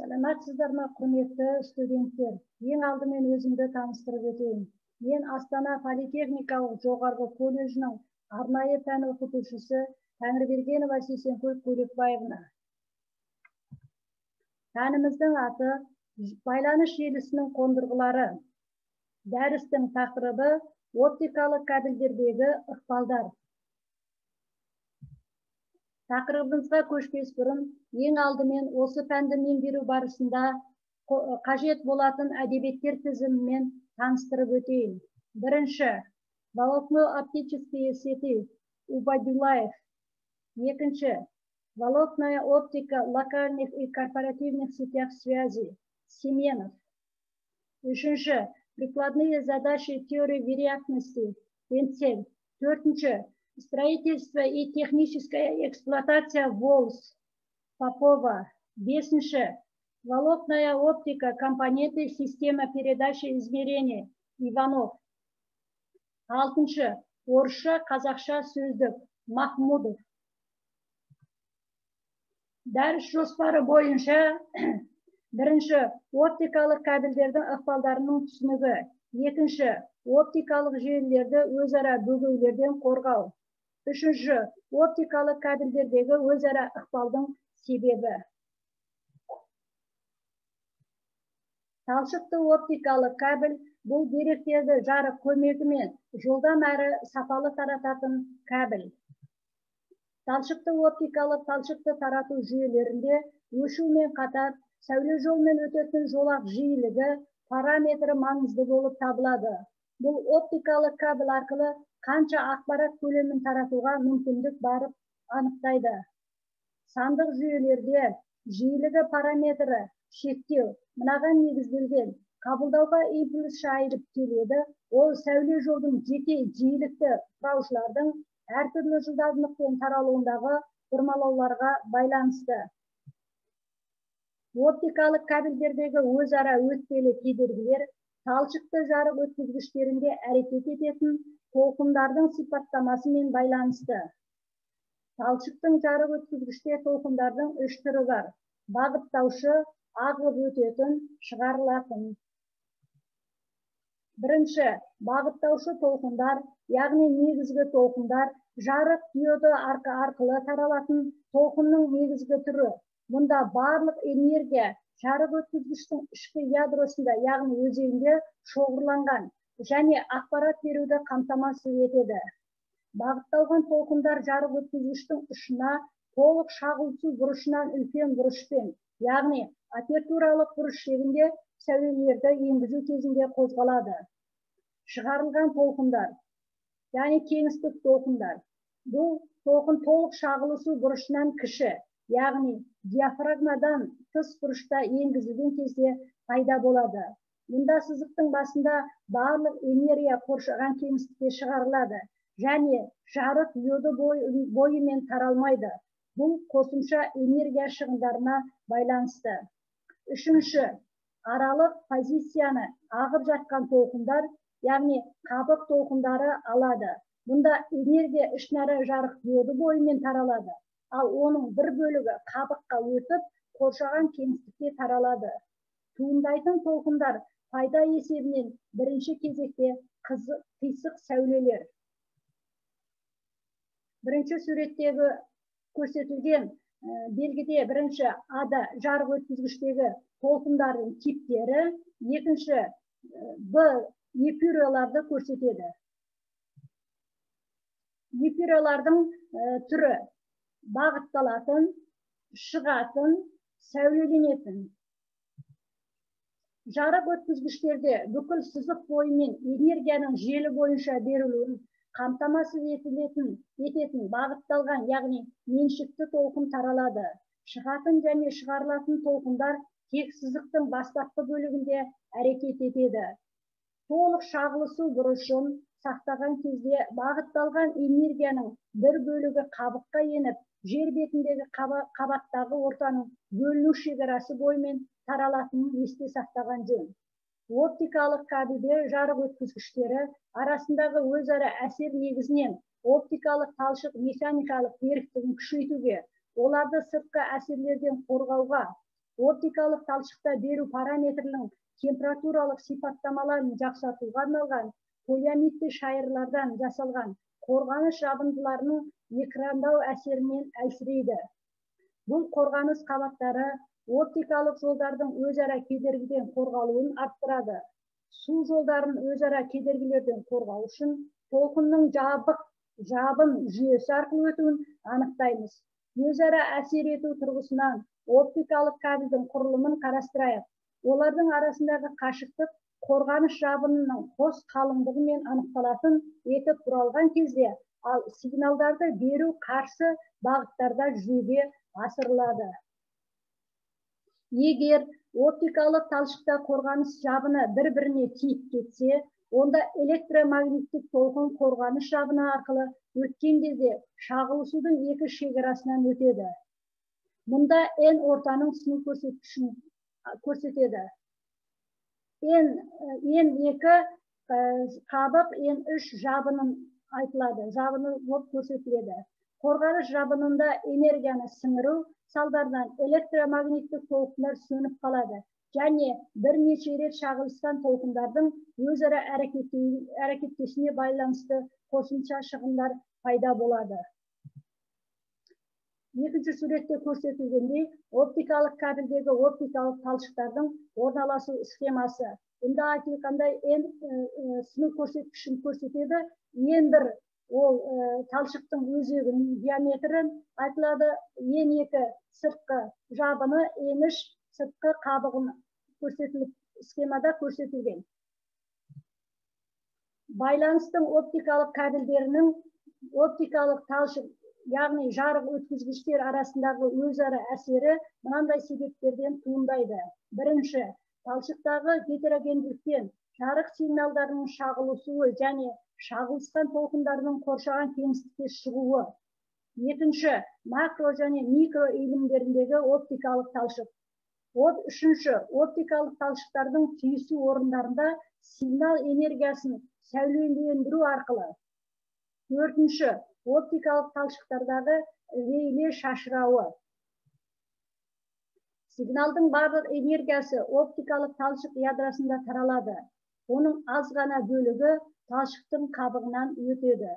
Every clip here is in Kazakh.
Саламатсыздар ма, құрметті студенттер? Ең алдымен өзімді таныстырып өтейін. Мен Астана политехникалық жоғарғы колледжінің арнайы пән оқытушысы Тәңірбергенова Сейсенкүл Көйлекбаевна. Пәніміздің аты байланыс желісінің қондырғылары. Дәрістің тақырыбы оптикалық кабельдердегі ықпалдар. Тақырыбымызға көшпес бұрын, ең алдымен осы пәнді меңгеру барысында қажет болатын әдебиеттер тізімімен таныстырып өтейін. Бірінші, волокно-оптические сети, Убайдуллаев. Екінші, волокная оптика в локальных и корпоративных сетях связи, Семенов. Үшінші, прикладные задачи теории вероятности, Венцель. Төртінші, строительство и техническая эксплуатация ВОЛС, Попова. Бесінші, волокная оптика, компоненты системы передачи измерений, Иванов. Алтыншы, орысша қазақша сөздік, Махмудов. Дәріс жоспары бойынша бірінші, оптикалық кабельдердің ықпалдарының түсінігі. Екінші, оптикалық желілерді өзара бөгеулерден қорғау. Үшінші, оптикалық кабельдердегі өзара ықпалдың себебі. Талшықты оптикалық кабель бұл деректерді жарық көмегімен жылдам әрі сапалы тарататын кабель. Талшықты оптикалық талшықты тарату жүйелерінде өшумен қатар сәуле жолмен өтетін жолақ жиілігі параметрі маңызды болып табылады. Бұл оптикалық кабель арқылы қанша ақпарат көлемін таратуға мүмкіндік барып анықтайды. Сандық жүйелерде жиілігі параметрі шектеу мынаған негізделген. Қабылдауға импульс шайылып келеді. Ол сәуле жолдың жеке жиілікті құраушылардың әртүрлі жылдамдықпен таралуындағы бұрмалауларға байланысты. Оптикалық кабельдердегі өзара өтпелі кедергілер талшықты жарық өткізгіштерінде әрекет ететін толқындардың сипаттамасымен байланысты. Талшықтың жарық өткізгіште толқындардың үш түрі бар: бағыттаушы, ағып өтетін, шығарылатын. Бірінші, бағыттаушы толқындар, яғни негізгі толқындар, жарық диоды арқылы таралатын толқынның негізгі түрі. Мұнда барлық энергия жарық өткізгіштің ішкі ядросында, яғни өзегінде шоғырланған және ақпарат беруді қамтамасыз етеді. Бағытталған толқындар жарық өткізгіштің ұшына толық шағылысу бұрышынан үлкен бұрышпен, яғни апертуралық бұрыш шегінде сәулелерді енгізу кезінде қозғалады. Шығарылған толқындар, яғни кеңістік толқындар. Бұл толқын толық шағылысу бұрышынан кіші, яғни диафрагмадан тыс бұрышта енгізілген кезде пайда болады. Мұнда сызықтың басында барлық энергия қоршаған кеңістікке шығарылады және жарық диоды бойымен таралмайды. Бұл қосымша энергия шығындарына байланысты. Үшінші, аралық позицияны ағып жатқан толқындар, яғни қабық толқындары алады. Мұнда энергия ішінара жарық диоды бойымен таралады, ал оның бір бөлігі қабыққа өтіп, қоршаған кеңістікке таралады. Туындайтын толқындар пайда есебінен бірінші кезекте қисық сәулелер. Бірінші суреттегі көрсетілген белгіде бірінші А-да жарық өткізгіштегі толқындардың типтері, екінші Б эпюраларды көрсетеді. Эпюралардың түрі бағытталатын, шығатын, сәулеленетін. Жарық өткізгіштерде бүкіл сызық бойымен энергияның желі бойынша берілуін қамтамасыз ететін бағытталған, яғни меншікті толқын таралады. Шығатын және шығарылатын толқындар тек сызықтың бастапқы бөлігінде әрекет етеді. Толық шағылысу бұрышын сақтаған кезде бағытталған энергияның бір бөлігі қабыққа еніп, жер бетіндегі қабаттағы ортаның бөліну шекарасы бойымен таралатынын есте сақтаған жөн. Оптикалық кабельдер жарық өткізгіштері арасындағы өзара әсер негізінен оптикалық талшық механикалық беріктігін күшейтуге, оларды сыртқы әсерлерден қорғауға, Оптикалық талшықта беру параметрінің температуралық сипаттамаларын жақсартуға арналған полиамидті шайырлардан жасалған қорғаныс жабындыларының экрандау әсерінен әлсірейді. Бұл қорғаныс қабаттары оптикалық жолдардың өзара кедергіден қорғалуын арттырады. Су жолдарын өзара кедергілерден қорғау үшін толқынның жабық жабын жүйесі арқылы өтуін анықтаймыз. Өзара әсер ету тұрғысынан оптикалық кабельдің құрылымын қарастырайық. Олардың арасындағы қашықтық қорғаныс жабынының қос қалыңдығымен анықталатын етіп құралған кезде, ал сигналдарды беру қарсы бағыттарда жүзеге асырылады. Егер оптикалық талшықта қорғаныс жабыны бір-біріне тиіп кетсе, онда электромагниттік толқын қорғаныс жабыны арқылы өткен кезде шағылысудың екі шекарасынан өтеді. Мұнда N ортаның сыну көрсеткішін көрсетеді. N2 қабық, N3 жабынын айтылады, жабыны болып көрсетіледі. Қорғаныс жабынында энергияны сіңіру салдарынан электромагниттік толқындар сөніп қалады және бірнеше рет шағылысқан толқындардың өзара әрекеттесуіне байланысты қосымша шығындар пайда болады. Екінші суретте көрсетілгендей, оптикалық кабельдегі оптикалық талшықтардың орналасу схемасы. Бұнда айтылғандай N сыну көрсеткішін көрсетеді. N1 ол талшықтың өзегінің диаметрін айтылады, N2 сыртқы жабыны, N3 сыртқы қабығын көрсетіліп, схемада көрсетілген. Байланыстың оптикалық кабельдерінің оптикалық талшық, яғни жарық өткізгіштер арасындағы өзара әсері мынандай себептерден туындайды. Бірінші, талшықтағы гетерогенділіктен жарық сигналдарының шағылысуы және шағылысқан толқындарының қоршаған кеңістікке шығуы. Екінші, макро және микро иілімдеріндегі оптикалық талшық. Үшінші, оптикалық талшықтардың түйісу орындарында сигнал энергиясын сәулелендіру арқылы. Төртінші, оптикалық талшықтардағы Рейле шашырауы. Сигналдың барлық энергиясы оптикалық талшық ядросында таралады. Оның аз ғана бөлігі талшықтың қабығынан өтеді.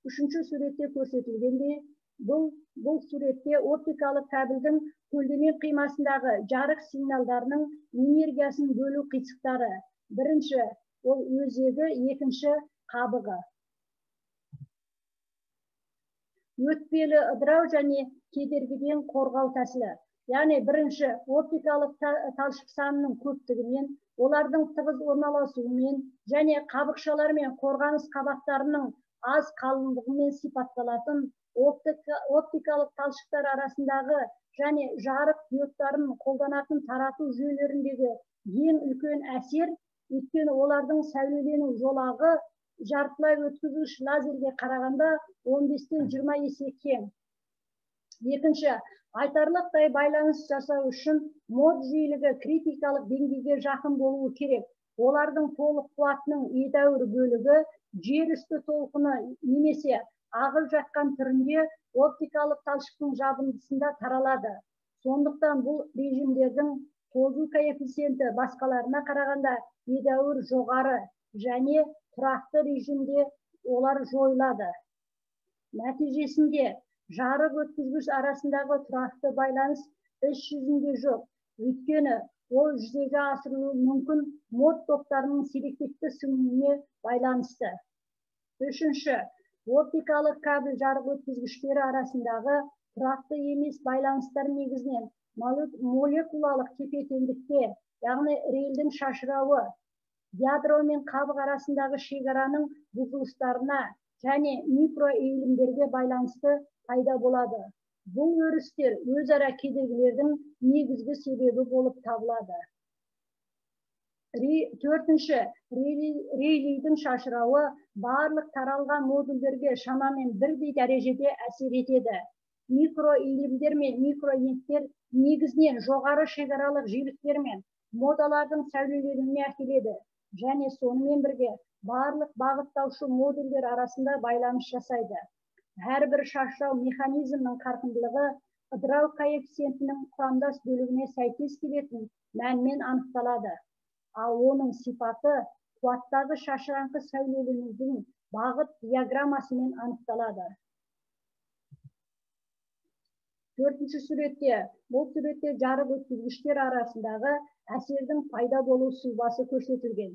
Үшінші суретте көрсетілгендей, бұл суретте оптикалық кабельдің көлденең қимасындағы жарық сигналдарының энергиясын бөлу қисықтары. Бірінші, ол өзегі, екінші, қабығы. Өтпелі ыдырау және кедергіден қорғау тәсілі. Яғни бірінші, оптикалық талшық санының көптігімен, олардың тығыз орналасуымен және қабықшалар мен қорғаныс қабаттарының аз қалыңдығымен сипатталатын оптикалық талшықтар арасындағы және жарық диодтарын қолданатын тарату жүйелеріндегі ең үлкен әсер, өйткені олардың сәулелену жолағы жартылай өткізгіш лазерге қарағанда 15-тен 20 есе кең. Екінші, айтарлықтай байланыс жасау үшін мод жиілігі критикалық деңгейге жақын болуы керек. Олардың толық қуатының едәуір бөлігі жер үсті толқыны немесе ағып жатқан түрінде оптикалық талшықтың жабындысында таралады. Сондықтан бұл режимдердің тозу коэффициенті басқаларына қарағанда едәуір жоғары және тұрақты режимде олар жойылады. Нәтижесінде жарық өткізгіш арасындағы тұрақты байланыс іс жүзінде жоқ, өйткені ол жүзеге асырылуы мүмкін мод топтарының селективті сіңуіне байланысты. Үшінші, оптикалық кабель жарық өткізгіштері арасындағы тұрақты емес байланыстар негізінен молекулалық тепе-теңдікте, яғни рельдің шашырауы, ядро мен қабық арасындағы шекараның бұзылыстарына және микроиілімдерге байланысты пайда болады. Бұл өрістер өзара кедергілердің негізгі себебі болып табылады. Төртінші, Рейлидің шашырауы барлық таралған модульдерге шамамен бірдей дәрежеде әсер етеді. Микроиілімдер мен микроинттер негізінен жоғары шекаралық жиіліктер мен модалардың сәулеленуіне әкеледі және сонымен бірге барлық бағыттаушы модульдер арасында байланыс жасайды. Әрбір шашырау механизмінің қарқындылығы ыдырау коэффициентінің құрамдас бөлігіне сәйкес келетін мәнмен анықталады. Ал оның сипаты қуаттағы шашыраңқы сәулеленудің бағыт диаграммасымен анықталады. Төртінші суретте, бұл суретте жарық өткізгіштер арасындағы әсердің пайда болу сұлбасы көрсетілген.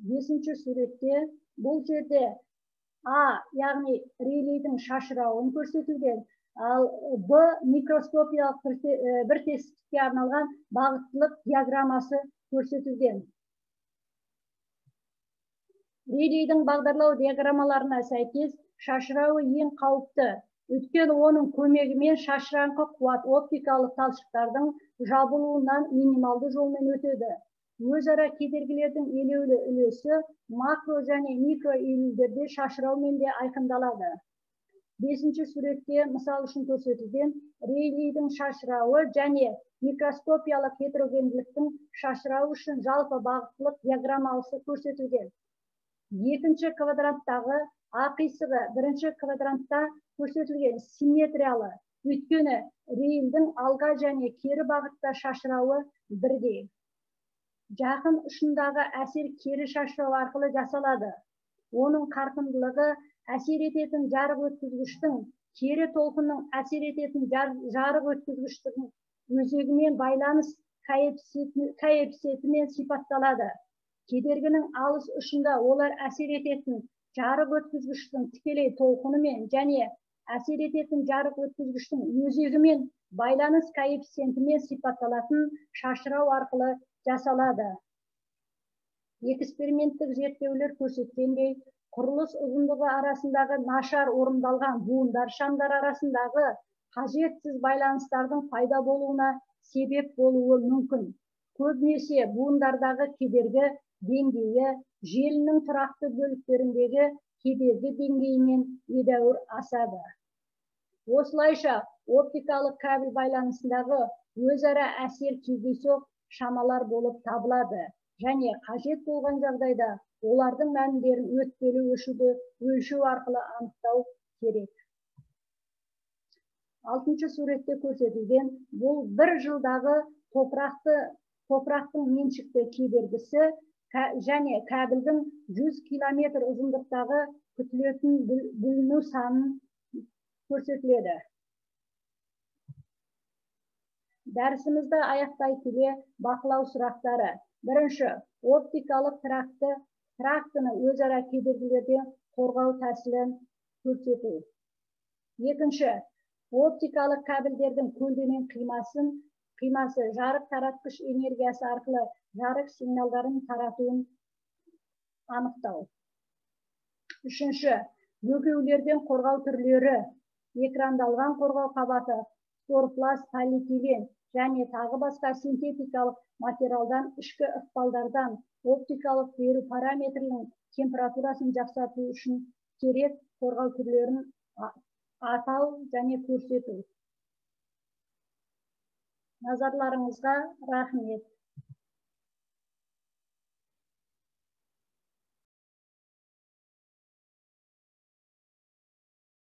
Бесінші суретте, бұл жерде А, яғни релейдің шашырауын көрсетілген, ал Б микроскопиялық бір тесікке арналған бағыттылық диаграммасы көрсетілген. Релейдің бағдарлау диаграммаларына сәйкес шашырауы ең қауіпті, өйткені оның көмегімен шашыраңқы қуат оптикалық талшықтардың жабылуынан минималды жолмен өтеді. Өзара кедергілердің елеулі үлесі макро және микро иілулерде шашыраумен де айқындалады. Бесінші суретте мысал үшін көрсетілген релейдің шашырауы және микроскопиялық гетерогенділіктің шашырауы үшін жалпы бағыттылық диаграммасы көрсетілген. Екінші квадранттағы А қисығы бірінші квадрантта көрсетілген симметриялы, өйткені рельдің алға және кері бағытта шашырауы бірдей. Жақын ұшындағы әсер кері шашырау арқылы жасалады. Оның қарқындылығы әсер ететін жарық өткізгіштің кері толқынның әсер ететін жарық өткізгіштің өзегімен байланыс коэффициентімен сипатталады. Кедергінің алыс ұшында олар әсер ететін жарық өткізгіштің тікелей толқынымен және әсер ететін жарық өткізгіштің өзегімен байланыс коэффициентімен сипатталатын шашырау арқылы жасалады. Эксперименттік зерттеулер көрсеткендей, құрылыс ұзындығы арасындағы нашар орындалған буындар шамдар арасындағы қажетсіз байланыстардың пайда болуына себеп болуы мүмкін. Көбінесе буындардағы кедергі деңгейі желінің тұрақты бөліктеріндегі кедергі деңгейінен едәуір асады. Осылайша, оптикалық кабель байланысындағы өзара әсер кездейсоқ шамалар болып табылады және қажет болған жағдайда олардың мәндерін өтпелі өлшеуді өлшеу арқылы анықтау керек. Алтыншы суретте көрсетілген бұл бір жылдағы топырақтың меншікті кедергісі және кабельдің 100 километр ұзындықтағы күтілетін бүліну санын көрсетіледі. Дәрісімізді аяқтай келе бақылау сұрақтары. Бірінші, оптикалық трактыны өзара кедергілерден қорғау тәсілін көрсету. Екінші, оптикалық кабельдердің көлденең қимасы жарық таратқыш энергиясы арқылы жарық сигналдарын таратуын анықтау. Үшінші, бөгеулерден қорғау түрлері, экрандалған қорғау қабаты, фторпласт, полиэтилен және тағы басқа синтетикалық материалдан ішкі ықпалдардан оптикалық беру параметрінің температурасын жақсарту үшін керек қорғау түрлерін атау және көрсету. Назарларыңызға рахмет.